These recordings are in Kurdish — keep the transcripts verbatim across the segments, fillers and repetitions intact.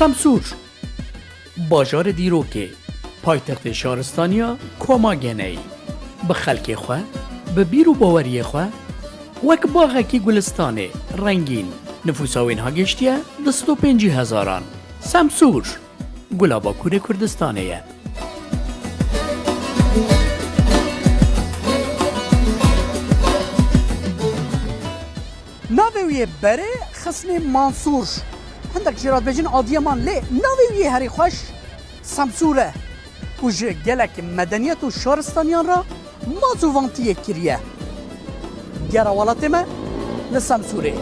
Semsûr, bajarê dîrokê, paytextê şaristaniya Koma Geneyî. Bi xelkê xwe, bi bîr û baweriyê xwe, wek baxekî gulistanê rengîn, nifûsa wê niha gêştiye du sed û pêncî hezaran. Semsûr, gula Bakurê Kurdistanê ye. Navê wî yê berê Xisnê Mansûr. Hindek jê re dibêjin Adiyeman, lê navê wî yê herî xweş Semsûr e, ku ji gelek medeniyet û şaristaniyan re mazûvantiyê kiriye. Gera welatê me li Semsûrê.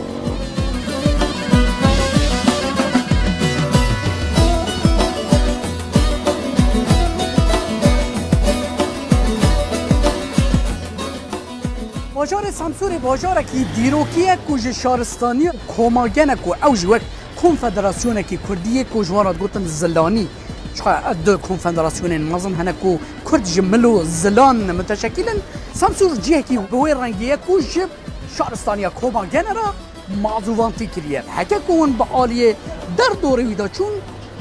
Bajarê Semsûrê bajarekî dîrokî ye ku ji şaristaniya Koma Gene ku ew jî wek konfederasyonekî kurdî yê ku ji wan re digotin zilanî. Çiqa du konfederasyonên mezin hene ku kurd ji mil û zilan miteşekîl in. Semsûr cihekî bi wê rengî ye ku ji şaristaniya Koma Gene re mazûvantî kiriye. Heke ku hûn bi aliyê derdorê wî de çûn,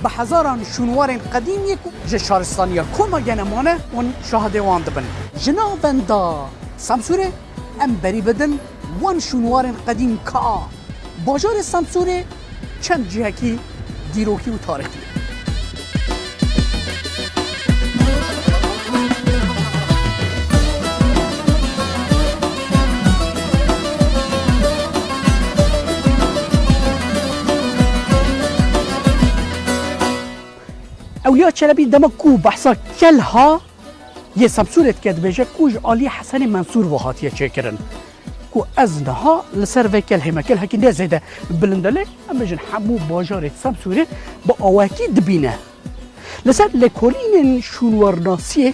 bi hezaran şûnwarên qedîm yê ku ji şaristaniya Koma Gene mane, hûn şahidê wan dibin. Ji navenda Semsûrê em berî bidin wan şûnwarên qedîm ka. Bajarê Semsûrê çend cihekî dîrokî û tarîxî ye. Ewliya Çelebî dema ku behsa Kelha yê Semsûrê dike, dibêje ku ji alî Hesenê Mensûr ve hatiye çêkirin. Ku ez niha li ser vê kelhê me, kelhekî ne zêde bilind e, lê em bêjin hemû bajarê Semsûrê bi awakî dibîne. Li ser lêkolînên şûnwarnasiyê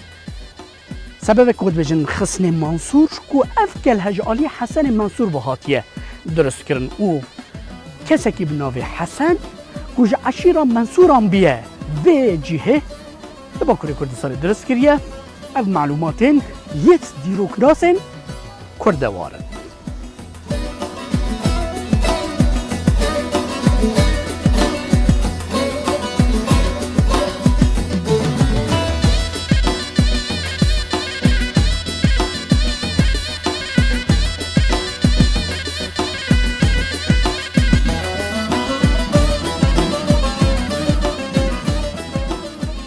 sebebek ku dibêjin Xisnê Mansûr, ku ev kelhe ji alî Hesenê Mensûr ve hatiye dirustkirin û kesekî bi navê Hesen ku ji eşîra Mensûran biye vê cihê li Bakurê Kurdistanê dirust kiriye. Ev malûmatên yêt dîroknasên Kurdewar in.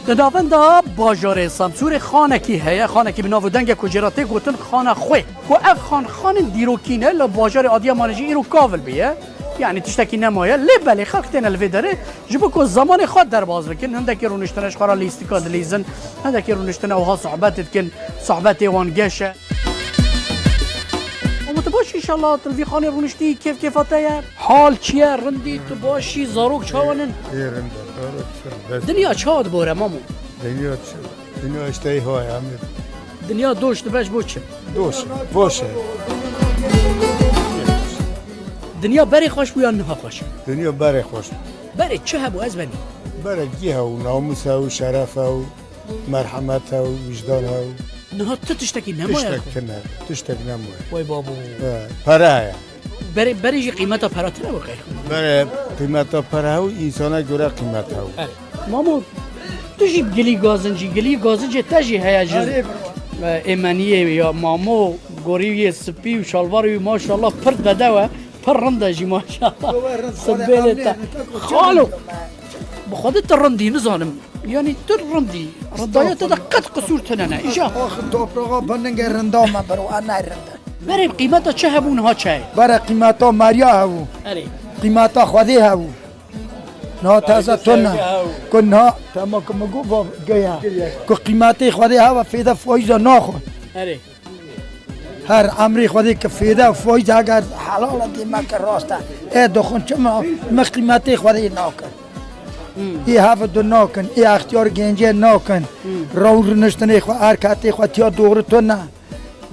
Di navenda bajarê Semsûrê xanekî heye, xanekî bi nav û deng e ku jê re tê gotin Xana Xwê. Ku ev xan, xanên dîrokî ne, li bajarê Adiyamanê jî îro kav il bûye. Yanî tiştekî nemaye. Lê belê xelk têne li vê derê, ji bo ku zemanê xwe derbas bikin. Hindekî rûniştine ji xwe re lîstika dilîzin, hindekî rûniştine wiha sohbetê dikin, sohbetê wan geş e. Ama tu baş, înşallah tu li vî xanê rûniştî, kêf kêfa te ye? Hal çi ye, rindî, tu baş î, zarok çawan in? Ê, rind e, zarok çi, bes. Dinya çawa dibore, mamo? Dinya çi? Dinya işte, ê, hay, em ê. Dinya doş dibe ji bo çi? Doş, boş e. Dinya berê xweş bû yan niha xweş e? Dinya berê xweş bû. Berê çi hebû ez benî? Berê gî hebû, namûs hebû, şeref hebû, merhemet hebû, wijdan hebû. Niha tu tiştekî nemaye. Tiştek tune, tiştek nemaye. Way babo. He, pere heye. Berê, berê jî qîmeta pera tune bû qey? Berê qîmeta pera hebû, însana göre qîmet hebû. Erê. Mamo, tu jî gilî gazincî, gilî gazincê te jî heye ji, erê, e, êmeniyê ya mamo, gorî wî yê spî û şalvarê wî maşallah pir bedew e, pir rind e jî maşallah. Simbêlê te. Xalo, bi xwedê tu rindî, nizanim. Yanî tu rindî. Rindaya te de qet qisûr tune ne. Îja. Ax, toprağa biningê rinda me biro, a ne rind e. Berê qîmeta çi hebû niha çi ye? Berê qîmeta meriya hebû. Erê. Qîmeta xwedê hebû. Niha taze tune. Ku niha, tema ku min got, va, geya. Ku qîmetê xwedê heve fêde faiza naxwe. Erê. Her emrê xwedê ki fêde û faiz heger helal e, dê me ki rast e. Ê dixwin çima min qîmetê xwedê nakin. Hmm. Ê heve du nakin, ê extiyar gencê nakin. Hmm. Rew rûniştinê xwe, erketê xwe tiya doğru tune.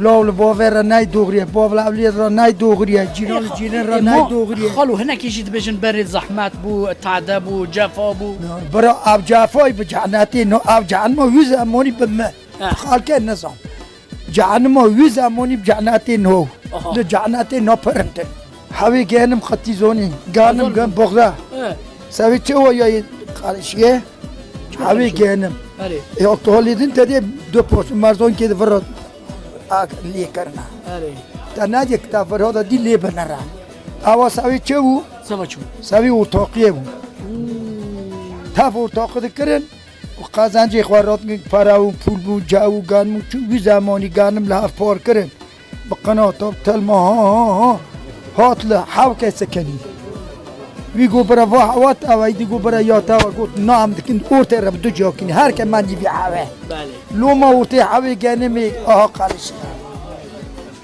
Law li bavê re ney doğru ye, bav li ewliyê re ney doğru ye, cîran li cîran re ney doğru ye. Xalo, hinekî jî dibêjin berê zehmet bû, tade bû, cefa bû. Ya, bira ev cefayî bi cehnetê no, ev cehenma wî zemanî bi me. Eh. Xalkê nizan. Cehenima wî zemanî bi cehnetê no. Aha. Li cehnetê no pirindin. Hewê genim xetîzonî, ganim gen boxda. Eh. Sevê çi o ya Qerişiye, hewê genim. Erê. E, oktoholî din te dê du post, merzon kê di vir a lê kirine. Erê. Te ne dê kita vir hada dî lê binere. Ewa sevî çi bû? Seva çi bû? Sevî ortaqiye bû. Hmm. Tef ortaqi dikirin, û qezencê xwe ratin, para û pûl bû, ca û gan bû, çi wî zemanî ganim li hev par kirin. Bi qenata, bi telma, ha, ha, ha, hat li hewkê sekinî. Wî got bira va hewat, ew ey dî got bira ya te ew got, na em dikin ortê re bi du ciya kinî. Her ke mendî vî hewe. Belê. Loma ortê hewê genimê, aha qaliş.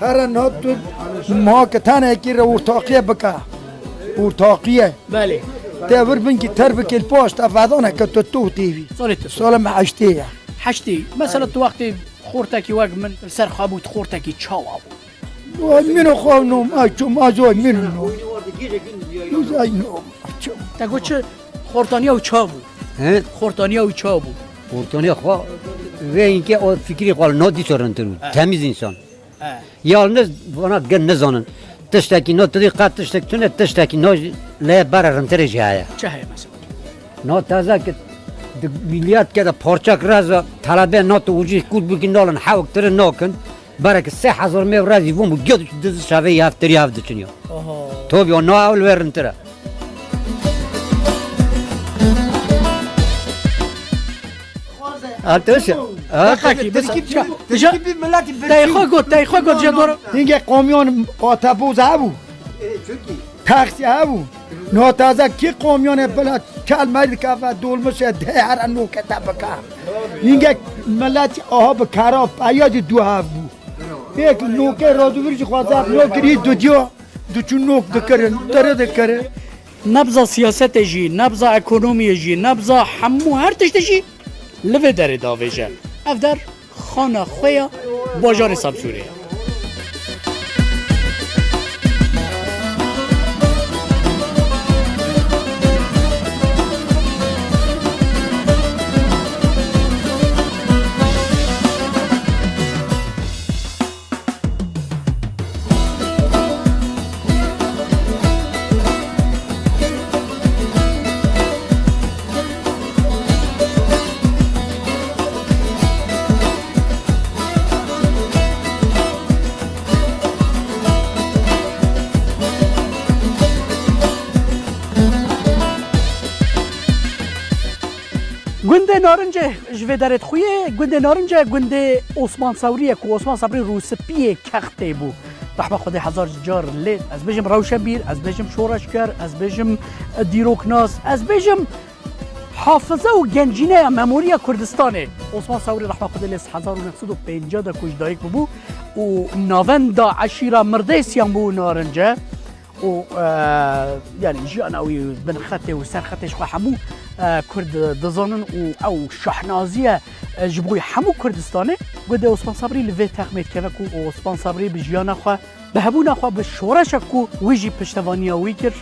Here niha tu, niha ke tenekî re ortaqiye bike. Ortaqiye. Belê. Te vir bin ki ter bike li paş te vedane ke tu tu tê vî. Salê tu. Sala me heştê ye. Heştê. Mesela tu wextê xortekî wek min li ser xwe bû, tu xortekî çawa bû? Ay min xwe nom, ay çom, ay zoy min nom. Ay nom, ay çom. Te got çi? Xortaniya û çawa bû? He? Xortaniya û çawa bû? Xortaniya xwe, vê inke o fikrê xwe li no dîsa rintir bû. He. Temiz insan. He. Yalnız bana gen nizanin. Tiştekî no, tu dî qet tiştek tune, tiştekî no lê bere rintirê jî heye. Çi heye mesela? No taze ki di milyat ke de parçak reza talebe no tu ucî kul bigin nalin hewk tiri nakin. Berek sê hezar mev rezî vûm û ged dizi şevê yev tirî hev diçin ya. Aha. Tabii o no ew li wê rintir e. Ha, tu şey. Ha, Deqekî, tu- Deqekî, tu- bir- Tey xwe got, tey xwe got, je dor. Hinge kamyon otobus hebû. Taksi hebû. No taze kî kamyonê bila çel merdika ve dolmuşe de her nokete bika. Hinge millet aha bi kara peyacı du hev bû. Yek noke razuvir ji xwazar no girî du diyo, du çun nok dikirin, tere dikirin. Nebza siyasetê jî, nebza ekonomiyê jî, nebza hemû her tiştê jî li vê derê davêje. Ev der xana xwe ya bajarê Samsûrê ye. Gundê Narince ji vê derê dixuye. Gundê Narince gundê Osman Sewrî ye ku Osman Sebrî rûspiyê kextê bû. Rehma Xwedê hezar car lê ez bêjim rewşenbîr, ez bêjim şoreşger, ez bêjim dîroknas, ez bêjim hafize û gencîneya memoriya Kurdistanê. Osman Sewrî rehma Xwedê lê hezar û neh sed û pêncî de ku ji dayik bûbû û navenda eşîra Mirdêsiyan bû Narince. û, e, yanî jiyana wî, binxetê û serxetê ji xwe hemû, e, Kurd dizanin û ew şahnaziye, e, ji bo hemû Kurdistanê. Gundê Osman Sabrî li vê texmê dikeve ku Osman Sabrî bi jiyana xwe, bi hebûna xwe, bi şoreşa ku wî jî piştevaniya wî kir,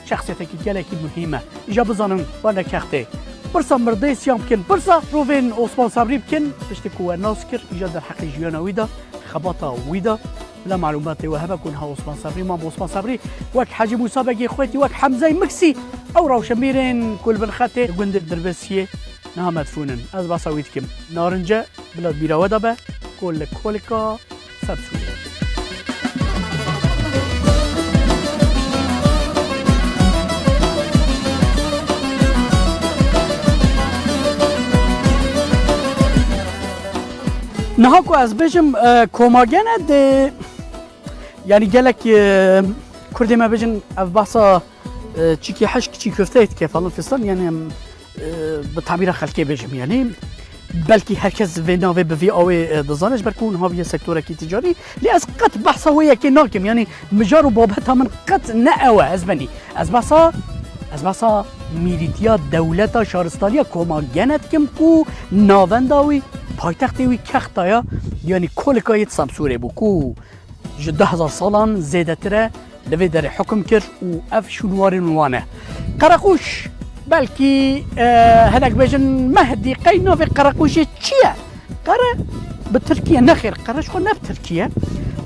şexsiyetekî gelekî muhîm e. Îja bizanin, bane kextê. Pirsa Mirdêsiyan bikin, pirsa rovên Osman Sabrî bikin, tiştê ku we nas kir, îja derheqê jiyana wî de, xebata wî de, Bila malûmatê we hebe ku niha Osman Sebrî, Mam Osman Sebrî, wek Hecî Mûsa Begê Xwetî, wek Hemzey Miksî, ew rewşenbîrên ku li bin xetê gundê Dirbesiyê niha medfûn in. Ez behsa wî dikim. Narince bila bîra we de be, ku li kolika Sebsûrê. Niha ku ez bêjim, e, koma gene dê, yanî gelek, e, Kurdê me bêjin, ev behsa, e, çîkî hişk, çî köfteyê dike falan fistan, yanî em, e, bi tabîra xelkê bêjim, yanî belkî her kes vê navê bi vî awê, e, dizane, ji ber ku niha bûye sektorekî ticarî, lê ez qet behsa wê yekê nakim, yanî mijar û babeta min qet ne ew e, ez benî. Ez behsa, ez behsa mîrîtiya dewleta şaristaniya koma gene dikim ku navenda wî, paytextê wî kexta ya, yanî kolika yê Samsûrê bû ku ji du hezar salan zêdetir e li vê derê hukum kir û ev şûnwarên wan e. Qereqûş, belkî, e, hinek bêjin, Mehdî, qey navê Qereqûşê çi ye? Qere bi tirkî ye, nexêr, qere ji xwe ne bi tirkî ye.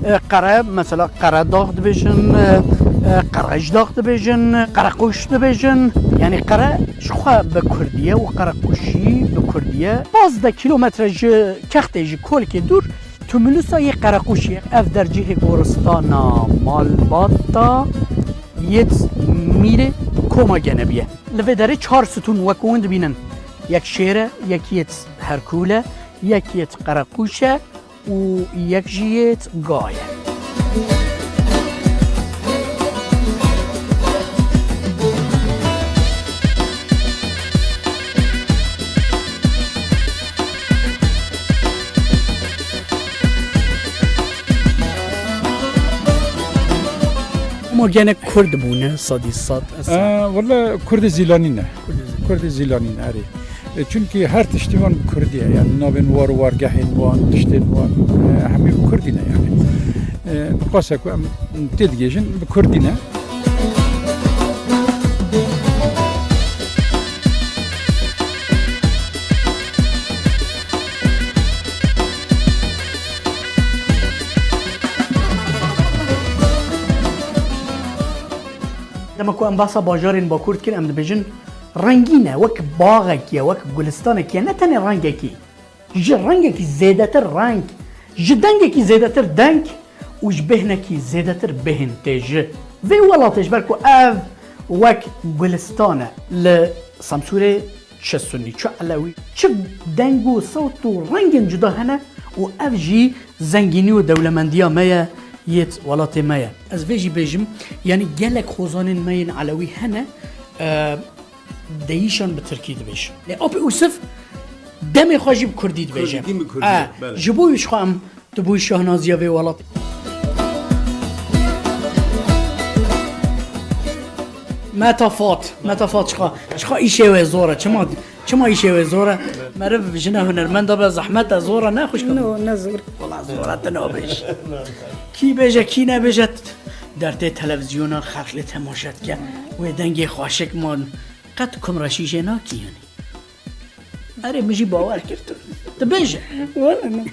E, qere, mesela, Qeredax dibêjin, e, Qere ji dax dibêjin, qereqûş dibêjin. Yanî qere ji xwe bi kurdî ye û qereqûşî bi kurdî ye. Pazdeh kîlometre ji Kextê, ji Kolkê dûr, Tumulusa yê Qereqûşê ye. Ev dercihê goristana malbata yêt mîrê koma Genebî ye. Li vê derê çar stûn wek hûn dibînin. Yek şêr e, yek yêt herkûl e, yek yêt qereqûş e û yek jî yêt ga ye. Ama gene Kurd bûne, sedî sed. E, wele Kurdê Zîlanî ne. Kurdê Zîlanî. Kurdê Zîlanî ne, erê. E, çunkî her tiştî wan bi kurdî ye. Yani navên war û wargehên wan, tiştên wan, e, hemî bi kurdî ne yani. E, bi qasek ku em têdigihêjin, bi kurdî ne. Dema ku em behsa bajarên Bakur dikin, em dibêjin rengîn e, wek baxekî ye, wek gulistanekî ye, ne tenê rengekî. Ji rengekî zêdetir reng, ji dengekî zêdetir deng û ji bêhnekî zêdetir bêhn tê ji vê welatê, ji ber ku ev wek gulistan e. Li Semsûrê çi sunî, çi elewî, çi deng û sewt û rengên cuda hene û ev jî zengînî û dewlemendiya me ye, yêt welatê me ye. Ez vê jî bêjim, yanî gelek hozanên me yên elewî hene, e, deyîşan bi tirkî dibêjin. Lê Apê Ûsif demê xwe jî bi kurdî dibêje. Kurdî bi kurdî, E, belê. Ji bo wî jixwe em dibûyî şahnaziya vê welatê. Metafat, metafat çiqa, çiqa îşê wê zor e. Çima, çima îşê wê zor e? Meriv jina hunermenda be zehmet e, zor e, ne xwişka? No, ne zor. Wala zor e, tu nabêj. Kî bêje, kî nebêje, dertê televîzyona xelk lê temaşe dike. Wê dengê xweşik man. Qet kumreşî jê nakî yanî. Erê, min jî bawer kir tu. Tu bêje. Wala ne.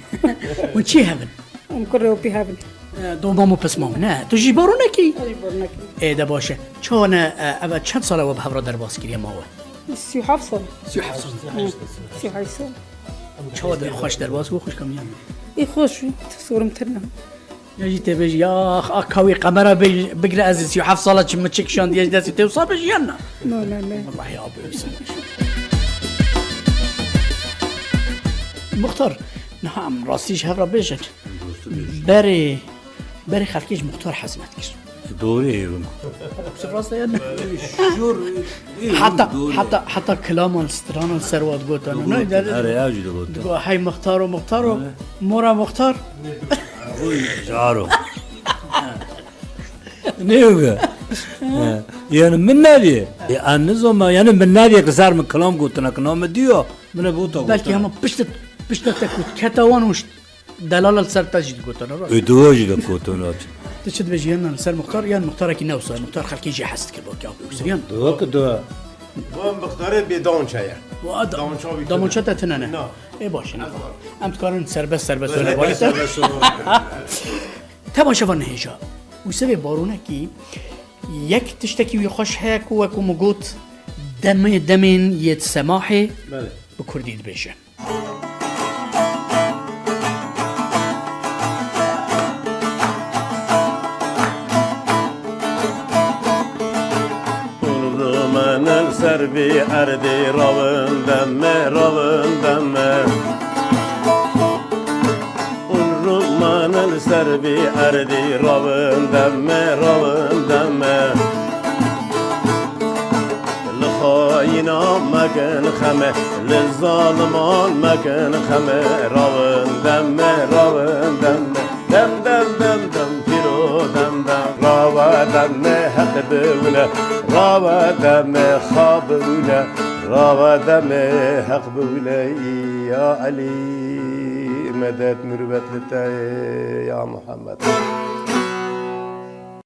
Hûn çi hev in? Em kurê û pî hev in. E, domam û pismam. Ne, tu jî baronekî? Ez jî baronekî. Ê de baş e. Çawa ne, e, eve çend sal e we bi hev re derbas kiriye ma we? Sî û heft sal. Sî û heft sal. Hı. Sî û heft sal. Çawa de xweş derbas bû, xwişka min? Ê xweş bû, tu sorim tir ne. Ya jî tê bêjî, ya ax, a kawî qemera bê-, bigre, ez sî û heft sala çi min çi kişandiye ji destê tê wisa bêjî yan na? Na, na, ne. Wallahî abi wisa. Muxtar, niha em rastî ji hev re bêjin. Berê, berê xelkê ji Muxtar hez nedikir. Doğru ê hûn. Rast e yan na? Şur, ê hûn, heta, doğru. Heta, heta kilaman, stranan ser wa digotan. Digotan, ne, erê, ew jî digotan. Digo, hey Muxtaro, Muxtaro, mora Muxtar. Oy, jaro. Ne yoga? Ha. Yani min nadiye. E, an nizoma, yani min nadiye ki ser min kilam gotine ki name diyo. Min e bota. Belki ama piştet, piştet te kut. Keta wan û delala li ser te jî digotin, rast. E, duwa jî digotin, rast. Tu çi dibêjî, yan li ser Muxtar, yan Muxtarekî ne wisa, Muxtar xelkê jê hez dikir, wekî Apê Ûsif, yan? Duwa ki duwa. Bu Muxtarê bê dawança ye. Wa da-, dawança wî dawança tune. Te tune ne? Na. Ê, baş e, ne. Em dikarin serbest, serbest were, baş e. Serbest were. Temaşevan hêja. Ûsifê Baronekî yek tiştekî wî xweş heye ku, wekû min got, demê demên yêt semahê Belê. Bi kurdî dibêje. Hûn rûmene li ser vî erdê, rawin deme, rawin deme. Hûn rûmene li ser vî erdê, rawin deme, rawin deme. Li xayîna mekin xeme, li zaliman mekin xeme, rawin deme, rawin deme. Dem, dem, dem, dem, pîro dem, dem. Rawa deme heq bi wile, rawa deme xab wile, rawa deme heq bi wile, ya Elî, medet murûbet li te, ya Muhammed.